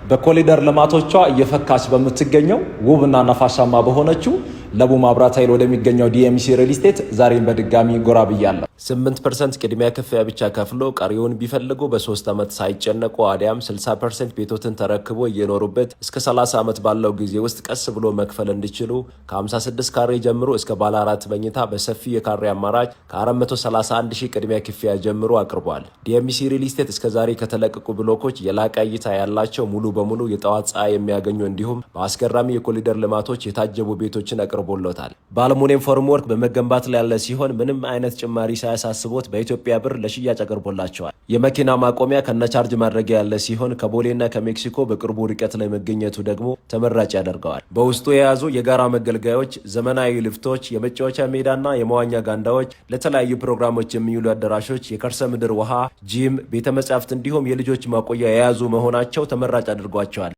በኮሪደር ልማቶቿ እየፈካች በምትገኘው ውብና ነፋሻማ በሆነችው ለቡ መብራት ኃይል ወደሚገኘው ዲኤምሲ ሪል ስቴት ዛሬም በድጋሚ ጎራ ብያለሁ። 8% ቅድሚያ ክፍያ ብቻ ከፍሎ ቀሪውን ቢፈልጉ በ3 ዓመት ሳይጨነቁ አሊያም 60% ቤቶትን ተረክቦ እየኖሩበት እስከ 30 ዓመት ባለው ጊዜ ውስጥ ቀስ ብሎ መክፈል እንዲችሉ ከ56 ካሬ ጀምሮ እስከ ባለ አራት መኝታ በሰፊ የካሬ አማራጭ ከ431 ሺህ ቅድሚያ ክፍያ ጀምሮ አቅርቧል። ዲኤምሲ ሪል ስቴት እስከ ዛሬ ከተለቀቁ ብሎኮች የላቀ እይታ ያላቸው፣ ሙሉ በሙሉ የጠዋት ፀሐይ የሚያገኙ እንዲሁም በአስገራሚ የኮሪደር ልማቶች የታጀቡ ቤቶችን አቅርቦሎታል። በ aluminum formwork በመገንባት ላይ ያለ ሲሆን ምንም አይነት ጭማሪ ሳያሳስቦት በኢትዮጵያ ብር ለሽያጭ አቅርቦላቸዋል። የመኪና ማቆሚያ ከነ ቻርጅ ማድረጊያ ያለ ሲሆን ከቦሌና ከሜክሲኮ በቅርቡ ርቀት ላይ መገኘቱ ደግሞ ተመራጭ ያደርገዋል። በውስጡ የያዙ የጋራ መገልገያዎች፣ ዘመናዊ ሊፍቶች፣ የመጫወቻ ሜዳና የመዋኛ ገንዳዎች፣ ለተለያዩ ፕሮግራሞች የሚውሉ አዳራሾች፣ የከርሰ ምድር ውሃ፣ ጂም፣ ቤተ መጻሕፍት እንዲሁም የልጆች ማቆያ የያዙ መሆናቸው ተመራጭ አድርጓቸዋል።